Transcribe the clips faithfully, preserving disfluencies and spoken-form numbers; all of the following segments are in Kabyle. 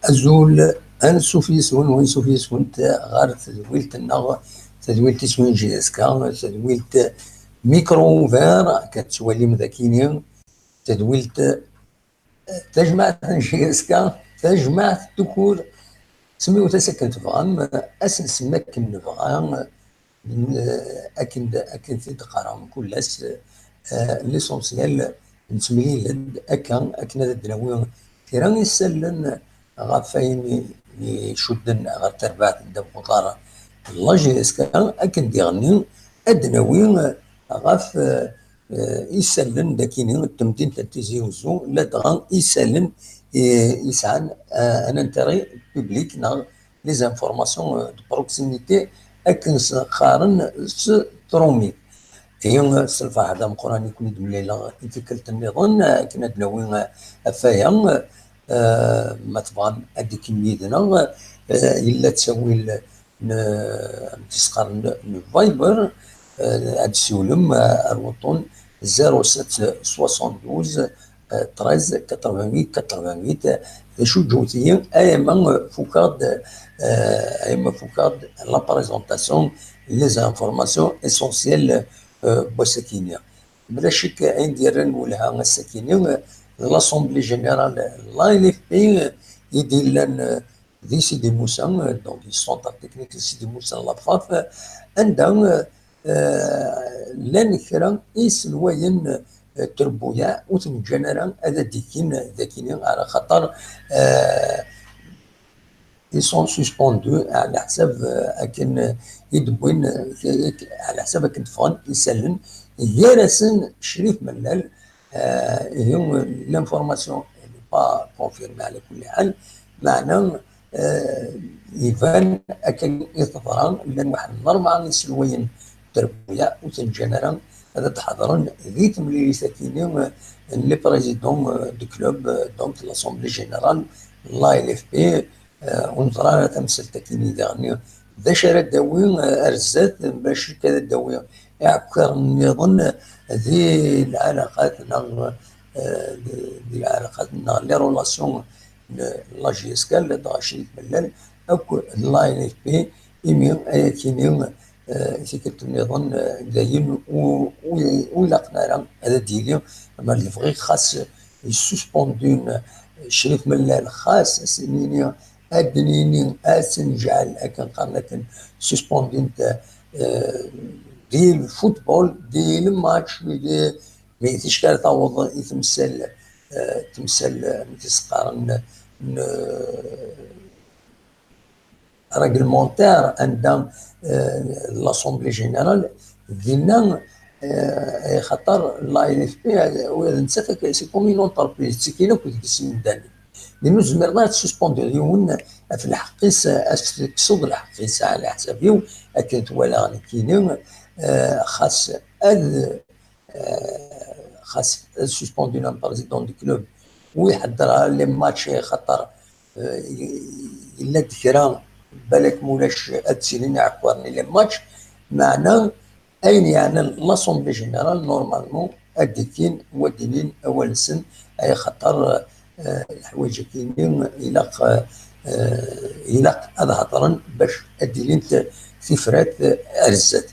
Azul, ansuf yes-wen, wansuf yes-went ɣer tedwilt-nneɣ, tadwilt isem-nnes J S K, tadwilt micro ouvert, akka tettwalim dagini, tadwilt, eh, tajmaɛt n J S K, tajmaɛt tukur, semmiwet-as akken tebɣam, eh, ad s-nsemmi akken nebɣa, eh, akken d, akken t-id-qqareɣ mkul ass, eh, l'essentiel nettemlil-d akka, akken ad d-nawi kra isallen ɣef wayen i, i icudden ɣer terbaɛt n ddabex uḍar n la J S K, akken diɣenni ad d-nawi ɣef, eh, eh, isallen dagini n temdint n Tizi Uzzu, ladɣa isallen, eh, yesɛan, eh, un intérêt public neɣ les informations, eh, de proximité, akken s-qqaren s trumit. Ihi, s lferḥ d ameqqran i ken-id-mlileɣ i tikkelt nniḍen, akken ad d-nawi, eh, ɣef waya, eh, ma tebɣam ad d-tekkam yid-neɣ, eh, yella ttawil n, n tisqar n, n Viber, eh, ad d-siwlem, eh, ar wuṭṭun zéro sept soixante-douze, eh, treize quatre-vingt-huit quatre-vingt-huit, eh, d acu ǧewwet-iyi, ay ama, eh, fukeɣ-d, eh, ay ama fukeɣ-d la présentation, les informations essentielles, eh, n wass-akini. Bla ccek, ayen d-yerran welha ass-akini, eh, l'Assemblée Générale n la L F P, eh, i d-illan, eh, di Sidi Musa, eh, donc, di centre technique Sidi Musa n Lafaf, eh, anda, eh, eh, llan kra iselwayen, eh, n trebbuyaɛ ur ten-ǧǧan ara ad d-ikkin dagini, ala xaṭer, eh, ils sont suspendus, ɛla ḥsab, eh, akken, eh, i d-wwin, eh, ɛla ḥsab akken d-ffɣen isallen, gar-asen Crif Mellal, eh, ihi, l'information n'est pas confirmée ɛla kulli ḥal, meɛna, eh, iban akken i teḍra, llan waḥed n rebɛa iselwayen n trebbuyaɛ ur ten-ǧǧan ara ad d-ḥeḍren di temlilit-akini, eh, n les présidents, eh, du club, eh, donc l'Assemblée Générale, la L F P, eh, ur neẓri ara tamsalt-akini diɣen d acu ara d-tawi, eh, ar zdat, bac akka ad d-tawi iɛekkiren nniḍen di lɛalaqat neɣ, eh, di, di lɛalaqat neɣ les relations n la J S K, ladɣa Crif Mellal akk d la L F P, imi ayakini, eh, tikkelt nniḍen, eh, dayen ur, ur, ur ilaqen ara ad d-yili, ma d-yebɣi xas yessuspendun, eh, Crif Mellal, xas ad s-nini, ad d-nini, ad s-nǧeɛl akken qqaren akken suspendun, eh, di football, di le match, di, mi ticki ara taweḍ i temsal, eh, temsal, eh, amek i s-qqaren, n, réglementaire anda, eh, l'Assemblée Générale, dinna, eh, xaṭer la L F P, eh, ula d nettat, c'est comme une entreprise, ttikin akk deg-s imdanen. Din ur tezmireḍ ara ad tessuspendiḍ yiwen ɣef lḥeqq-is, ad s-tekkseḍ lḥeqq-is ɛla ḥsab-iw, akken twalaɣ nekkini, eh, xas ad, eh, xas ad suspendun un président du club ur iḥedder ara les matchs, xaṭer, eh, yella-d kra, balak mulac ad d-tilin iɛekkiren i les matchs, meɛna ayen yeɛnan l'Assemblée Générale, normalement, ad d-ikkin, wa d-inin awal-nsen, ay xaṭer, eh, leḥwayeǧ-akini ilaq, eh, ilaq ad hedren bac ad d-ilint tifrat, eh, ar zdat.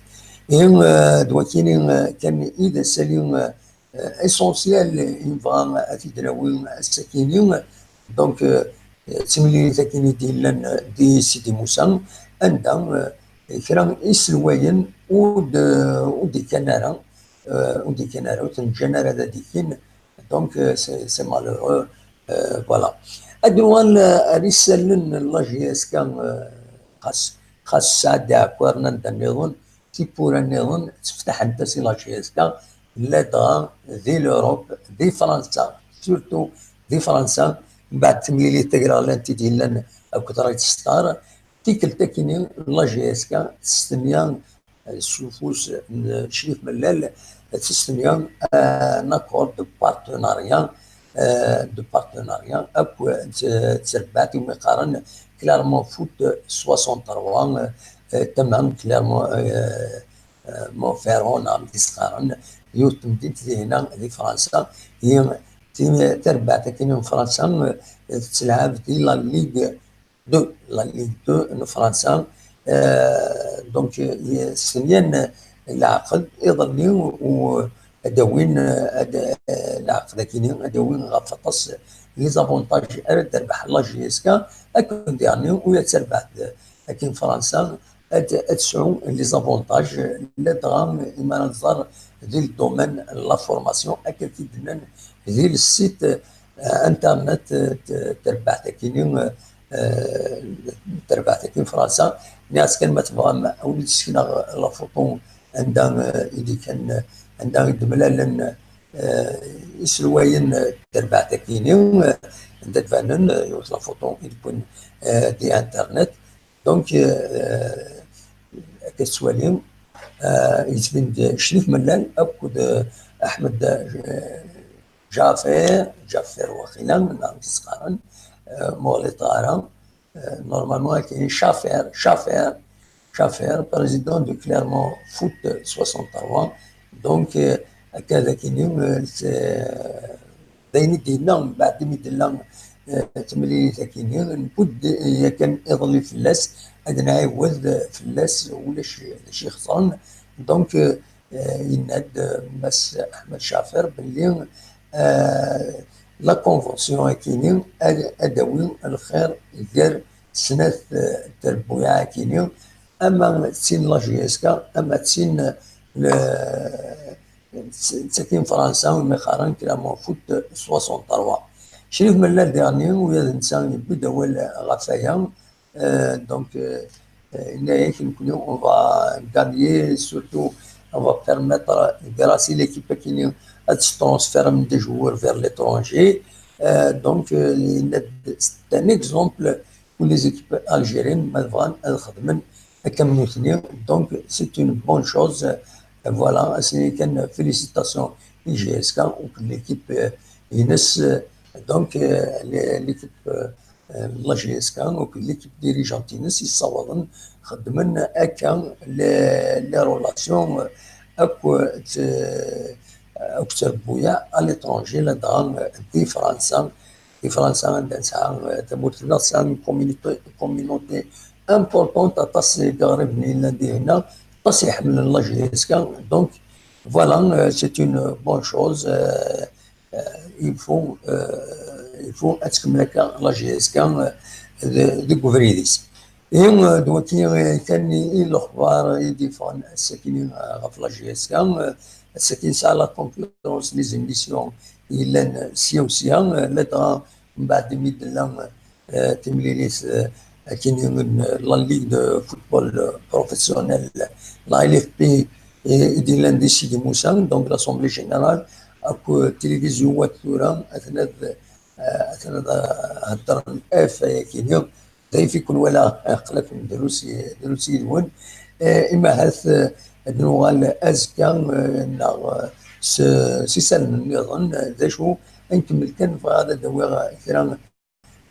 Ihi, eh, d wakini, eh, kan i d asali, eh, essentiel i nebɣa ad t-id-nawi ass-akini. Donc, eh, d timlilit akkin i d-yellan, eh, di Sidi Musa, anda, eh, kra iselwayen ur d-, ur d-ikkan ara, eh, ur d-ikkan ara, ur ten-ǧǧan ara ad d-ikkin. Donc, eh, c'est, c'est malheureux. Eh, voilà. Ad nuɣal, eh, ar isallen n la J S K, eh, xas, xas sɛad iɛekkiren anda nniḍen, tiwwura nniḍen tteftaḥent-as i la J S K, ladɣa di l'Europe, di Fransa, surtout di Fransa, mbeɛd temlilit tagraɣlant i d-yellan akked Red Star, tikkelt akkin la J S K testenya, eh, s ufus n Crif Mellal, testenya, eh, un accord de partenariat, eh, de partenariat akk d, d terbaɛt umi qqaren Clermont Foot soixante-trois, eh, tama Clermont, eh, eh, Montferrand, neɣ amek i s-qqaren, yiwet n temdint dihin di Fransa, i Tin, tarbaɛt akkin n Fransa, eh, tettelɛab di la Ligue deux, la Ligue deux n Fransa. Eh, donc, eh, s tenyan leɛqed iḍ-nni u ad d-awin, eh, ad, eh, leɛqed akkin ad d-awin ɣef aṭas les avantages ara d-terbeḥ la J S K, akken diɣenni u ad terbeḥ akkin Fransa, ad, ad tesɛu les avantages, ladɣa imi ara nẓer di le domaine n la formation, akka i d-nnan di le site, eh, internet, eh, t-, terbaɛt akkin, eh, terbaɛt akkin Fransa. Nniɣ-as kan ma tebɣam, ad wen-d-sekneɣ la photo anda, eh, i d-kan, anda i d-mlalen, eh, iselwayen, eh, terbaɛt akkin, eh, anda d-banen, eh, yiwet la photo i d-wwin, eh, di internet. Donc, euh, akka tettwalim, euh, yettbin-d Crif Mellal akked, euh, Ahmed, euh, Jafer, Jafer waqila, neɣ amek i s-qqaren, euh, ma ur ɣliṭeɣ ara, euh, normalement, akken Chafer, Chafer, Chafer, président de Clermont Foot soixante-trois. Donc, euh, akka d akkin, euh, c'est, d ayen i d-yenna, mbeɛd mi d-tella, eh, temlilit akkin, newwi-d yakan iḍelli fell-as, ad nɛiwed fell-as, ulac d acu ixeṣren. Donc, eh, yenna-d, eh, Mass Ahmed Chafer belli, eh, la convention akkin ad, ad d-tawi lxir gar snat, eh, trebbuyaɛ akkin, ama d tin la J S K, ama d tin, eh, d takin Fransa, umi qqaren Clermont Foot soixante-trois. Crif Mellal diɣenni, ula d netta yewwi-d awal ɣef waya. Euh, donc, euh, euh, yenna-yak, nekkni, on va gagner, surtout, on va permettre, grâce à l'équipe akkin, ad transférem des joueurs vers l'étranger. Euh, donc, euh, yenna-d, c'est un exemple pour les équipes algériennes, ma bɣan ad xedmen akka am nutni. Donc, c'est une bonne chose. Euh, voilà, c'est une félicitation i J S K ou l'équipe, euh, ines. Donc, euh, les, l'équipe, euh, euh, la J S K ou l'équipe dirigeante ines, ils sont xedmen akka les, les relations, euh, akked, euh, akked trebbuyaɛ à l'étranger, ladɣa, euh, di Fransa. Di Fransa, anda nesɛa, eh, tamurt-nneɣ tesɛa une communauté, communauté importante, aṭas n yiɣriben yellan dihin, aṭas iḥemmlen la J S K. Donc, voilà, euh, c'est une bonne chose. Euh, euh, il faut, euh, il faut ad tkemmel akka la J S K, euh, de, deg ubrid-is. Et, euh, d wagi, euh, kan i, i lexbar i d-yeffɣen ass-agi, euh, ɣef la J S K. Euh, ass-agi nesɛa la concurrence, les émissions yellan sya u sya, euh, ladɣa mbeɛd mi d-tella, euh, timlilit, euh, akkin, euh, la Ligue de football, euh, professionnel, la L F P, i, i d-yellan di Sidi Musa, donc l'Assemblée Générale, akked tilivizyu wat tura, atnad, euh, atnad, euh, heddren ɣef wayagi-nni. D ayen i ken-walaɣ, aql-aken drus, drus yid-wen. Eh, imi ahat, eh, ad nuɣal azekka, eh, neɣ, eh, s, s isallen nniḍen, eh, d acu, ad nkemmel kan, bɣiɣ ad d-awiɣ, eh, kra n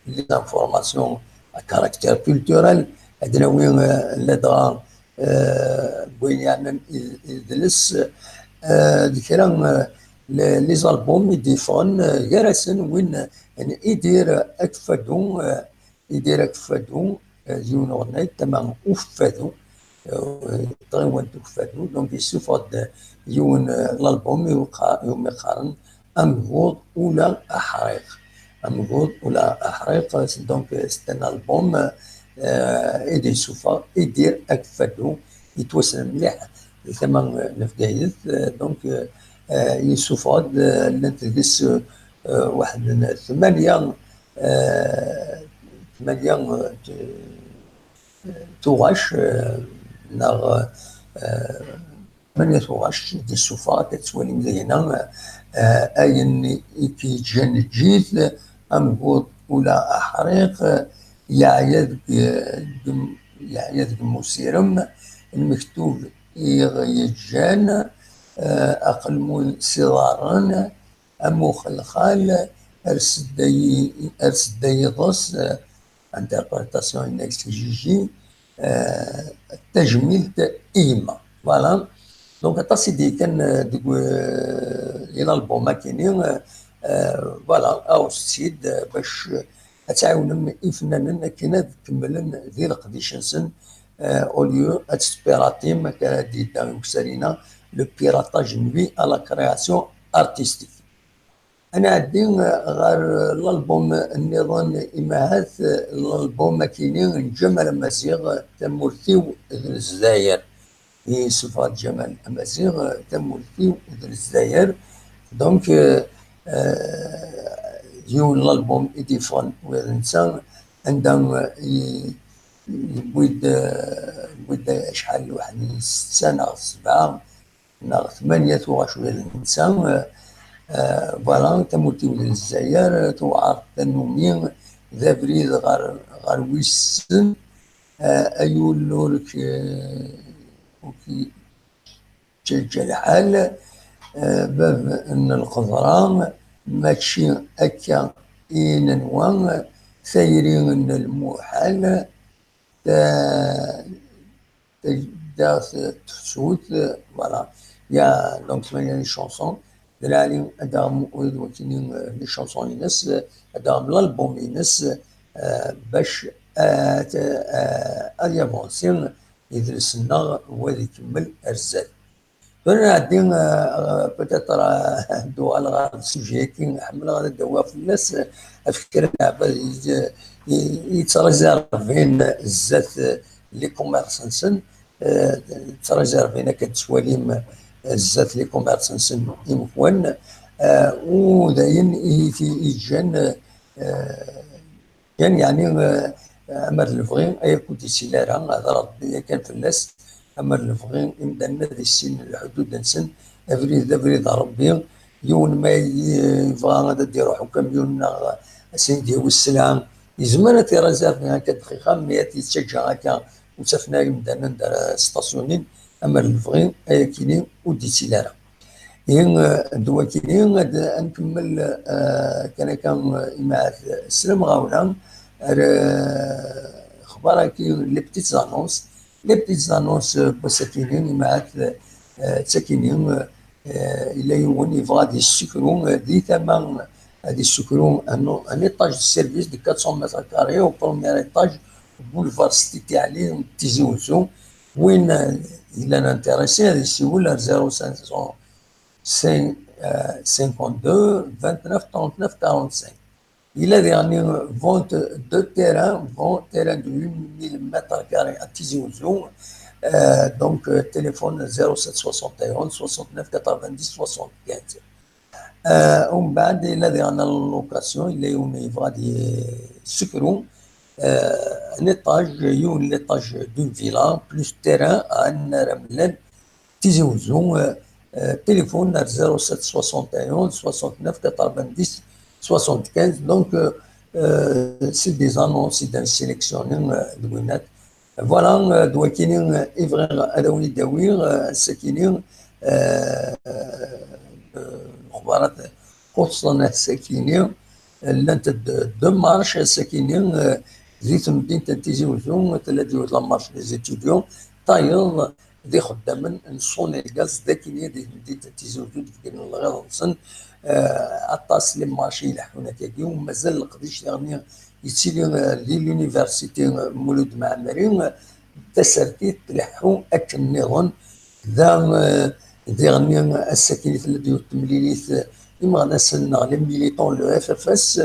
les informations à caractère culturel, ad d-nawi, eh, ladɣa, eh, n wayen yeɛnan i-, idles, eh, d kra, eh, le-, les albums i d-yeffɣen, eh, gar-asen win, eh, n Idir Akfadu, eh, Idir Akfadu, eh, d yiwen uɣennay, tama Ufadu, eh, tɣiwant Ufadu, donc yessufeɣ-d yiwen, eh, l'album i uqa-, i umi qqaren Amgud ula aḥriq. Amgud ula aḥriq, c'est donc, eh, c'est un album, eh, i d-yessufeɣ Idir Akfadu, yettwassen mliḥ di tama, eh, n Bgayet, eh, donc, eh, eh, yessufeɣ-d, eh, llant deg-s, eh, waḥed n tmanya, eh, tmanya, eh, t-, tuɣac, eh, neɣ, eh, tmanya tuɣac i d-yessufeɣ, akka tettwalim dagina, eh, ayen i k-yeǧǧan ǧǧit, amgud ula aḥriq, eh, yeɛya deg, deg, yeɛya deg umusirem, lmektub i ɣ-yeǧǧan, eh, aqelmun s iḍarren, am uxelxal, ers-d ay, ers-d ay iḍes, eh, interprétation n X J J, eh, tajmilt i yemma. Voilà. Donc, aṭas i d-yekkan, eh, deg, eh, l'album akini, eh, Voilà, awset-tt-id bac ad tɛiwnem ifennanen akken ad kemmlen di leqdic-nsen, au lieu ad tettpiratim, akka ara d-yedda ukessar-inna, le piratage nuit à la création artistique. Ad nɛeddi ɣer l'album nniḍen, imahat l'album akini n Ǧamal Amaziɣ, Tamurt-iw d Lezzayer. Yessufeɣ-d Ǧamal Amaziɣ, Tamurt-iw d Lezzayer. Donc, euh, euh, yiwen n l'album i d-yeffɣen ula d netta, anda, euh, i-, yewwi-d, euh, yewwi-d acḥal, waḥed n setta neɣ sebɛa neɣ tmanya tuɣac ula d netta. Euh, euh, voilà, Tamurt-iw d Lezzayer, Tewɛer tannumi, d abrid ɣer, ɣer wissen, euh, ay ul ur k-, ur k-, ǧǧeǧǧa lḥal, eh, bab n lqeḍra, mačči akka i nenwa, tayri n lmuḥal, ta-, taǧeddaɣt tefsut, voilà. Ya, donc, tmanya n chanson, d lɛali ad d-aɣem ula d wakini, eh, les chansons-ines, eh, ad d-aɣem l'album-ines, eh, bac ad, eh, ad yavansi idles-nneɣ, wa ad ikemmel ar zdat. Tura nɛeddi, eh, peut-être, eh, ad d-uɣaleɣ ɣer sujet-agi, ḥemmleɣ ad d-awiɣ fell-as, eh, ɣef kra n leɛbad i, i, i yettṛizirvin zdat, eh, les commerces-nsen, eh, ttṛizirvin akka d-tettwalim, eh, zdat les commerces-nsen imekwan, eh, u d ayen i t-, i ǧǧan, eh, Yan, yeɛni, eh, amer d lebɣi, ay akk ur d-yettili ara, hder Rebbi yakan fell-as, amer d lebɣi, imdanen ad issinen lḥudud-nsen, abrid d abrid n Rebbi, yiwen ma yebɣa ad d-iruḥ ukamyun neɣ ad sen-id-yawi sselɛa, yezmer ad t-irazirvi akka dqiqa, mi ad t-yettaǧǧa akka, ur ttafen ara imdanen d ara stasyunin, amer d lebɣi, ay akini ur d-yettili ara. Ihi, eh, d wakini, ad, ad nkemmel, eh, kan akka, eh, imahat s lemɣawla, ar, eh, xbar-agi, les petites annonces. Les petites annonces, eh, n wass-akini, imahat, eh, d takini, eh, yella yiwen yebɣa ad yessekru, eh, di tama, ad yessekru un, un étage de service de quatre cents mètres carrés au premier étage, boulevard Sidi Ɛli n Tizi Wezzu. Win, eh, yellan intéressé, ad yessiwel ar zéro cinq cent cinquante-deux, vingt-neuf, trente-neuf, quarante-cinq. Yella diɣen vente de terrain, vente terrain de huit mille mètres carrés à Tizi Ouzou. Euh, donc, euh, téléphone zéro sept soixante et onze soixante-neuf quatre-vingt-dix soixante-quinze. Euh, ومن بعد، il a des location, il est au niveau de Sucrou, euh, un étage, une étage d'une villa, plus terrain à Anne Ramlen, Tizi Ouzou, euh, euh, téléphone à zéro sept soixante et onze soixante-neuf quatre-vingt-dix soixante-quinze. Donc, euh, euh, c'est des annonces, c'est d'un sélectionné, euh, de Gwyneth. Voilà, euh, d wakini, euh, i bɣiɣ ad awen-id-awiɣ, euh, ass-akini, euh, euh, lexbarat xuṣṣen ass-akini, llant-d deux marches ass-akini, euh, di temdint n Tizi Wezzu, tella-d yiwet la marche des étudiants, tayeḍ d ixeddamen n Sonelgaz d akini di temdint n Tizi Wezzu, deg lɣiḍ-nsen, euh, aṭas les marches ileḥḥun akkagi, u mazal leqdic diɣenni yettili, euh, di l'université, euh, Mulud Mɛemmri, euh, tasertit tleḥḥu akken nniḍen. Da, euh, diɣenni ass-akini tella-d yiwet temlilit, euh, imeɣnasen neɣ les militants n le F F S,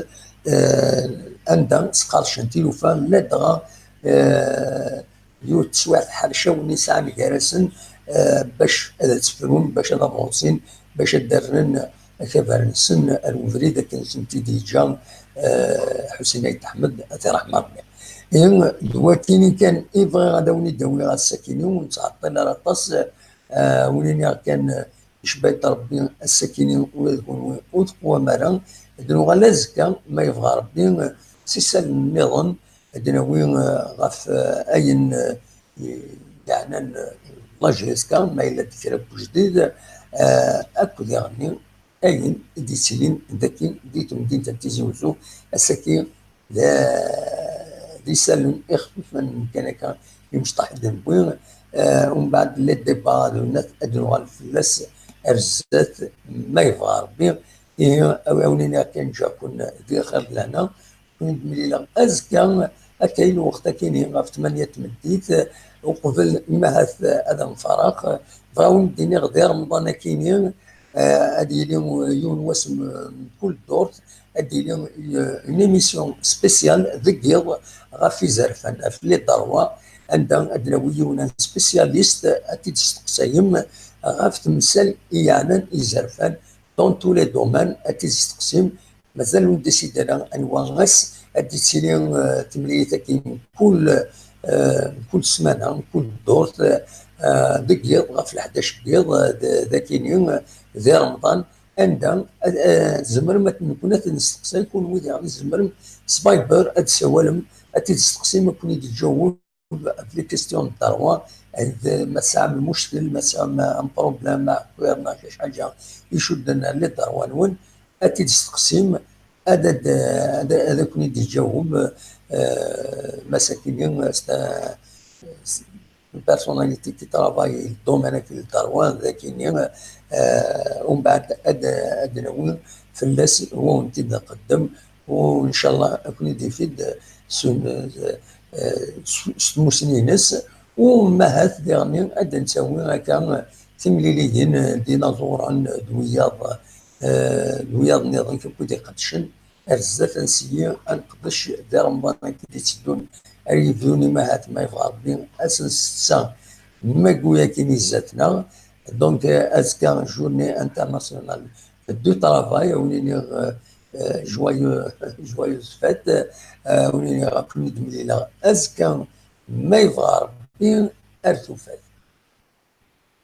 euh, anda sqercen tilufa, ladɣa, euh, yiwet teswiɛt ḥercawen i sɛan gar-asen, eh, bac ad tt-frun, bac ad avansin, bac ad d-rren akabar-nsen ar ubrid akken sent-id-yeǧǧa, eh, Ḥusin Ayt Ḥmed, ad t-iṛeḥm Ṛebbi. Ihi, d wakini kan i bɣiɣ ad awen-id-awiɣ ass-akini, ur nettɛeṭṭil ara aṭas, eh, ur iniɣ kan, eh, icebba-d Ṛebbi ass-akini ula d kunwi ur teqwam ara, ad nuɣal azekka, ma yebɣa Ṛebbi, eh, s isallen nniḍen, ad d-nawi, eh, ɣef, eh, ayen, eh, yeɛnan, eh, la J S K, ma yella-d kra n wejdid, eh, akk diɣenni ayen i d-yettilin dagi di temdint n Tizi Wezzu, ass-agi d, d isallen ixfifen kan akka, imecṭaḥ i d-newwi, eh, umbeɛd les débats ad nuɣal fell-as ar zdat, ma yebɣa Ṛebbi. Ihi, awi-, awen-iniɣ kan, ǧǧiɣ-ken di lxir d lehna. Ken-id-mlileɣ azekka, akka i lweqt akkin-nni ɣef tmanya n tmeddit, uqbel ma ahat ad nfareq. Bɣiɣ ad wen-d-iniɣ di Remḍan akkin-nni, eh, ad yili yiwen wass m-, mkul ddurt, ad yili, eh, une émission spéciale deg yiḍ ɣef izerfan, ɣef les droits, anda ad d-nawi yiwen n spécialiste ad t-id-testeqsayem ɣef temsal i yeɛnan izerfan dans tous les domaines, ad t-id-testeqsim. Mazal ur d-yessid ara anwa ass ad d-yettili, eh, temlilit-agi mkul, eh, mkul ssmana, mkul ddurt, eh, deg yiḍ, ɣef leḥdac n yiḍ, eh, d, d akkin-nni, eh, di Remḍan, anda ad, eh, tzemrem ad, nekkni ad nesteqsay, kunwi diɣen tzemrem s Viber ad d-tsawalem, ad t-id-testeqsim, ad ken-id-iǧaweb ɣef les questions n ddrewa, d ma tesɛam lmuckel, ma tesɛam un problème, aɛekkiḍ, neɣ kra ḥaǧa icudden ɣer les droits-nwen, ad t-id-testeqsim, ad, ad, ad, ad ken-id-iǧaweb, eh, mass akkin-nni, c'est un, c'est une personnalité qui travaille le domaine-agi n ddrewa, d akkin-nni, eh, umbeɛd ad, ad d-nawi fell-as, wa wen-t-id-nqeddem, u ncallah ad ken-id-ifid s, eh, s, s tmussni-ines, u ma ahat diɣen ad d-nettawi akka timliliyin d inaẓuren d wiyaḍ, eh, d wiyaḍ nniḍen akk i d-iqeddcen ar zdat, ad nseyyi ad neqdec di Remḍan-agi d-itteddun, ar yebdun, ma ahat ma yebɣa Rebbi, ass n ssetta n waggu-agi n izat-nneɣ. Donc, euh, azekka, journée internationale du travail, ad wen-iniɣ, euh, euh, joyeux, joyeuses fêtes, euh, ad wen-iniɣ ad ken-id-mlileɣ azekka, ma yebɣa Rebbi, ar tufat.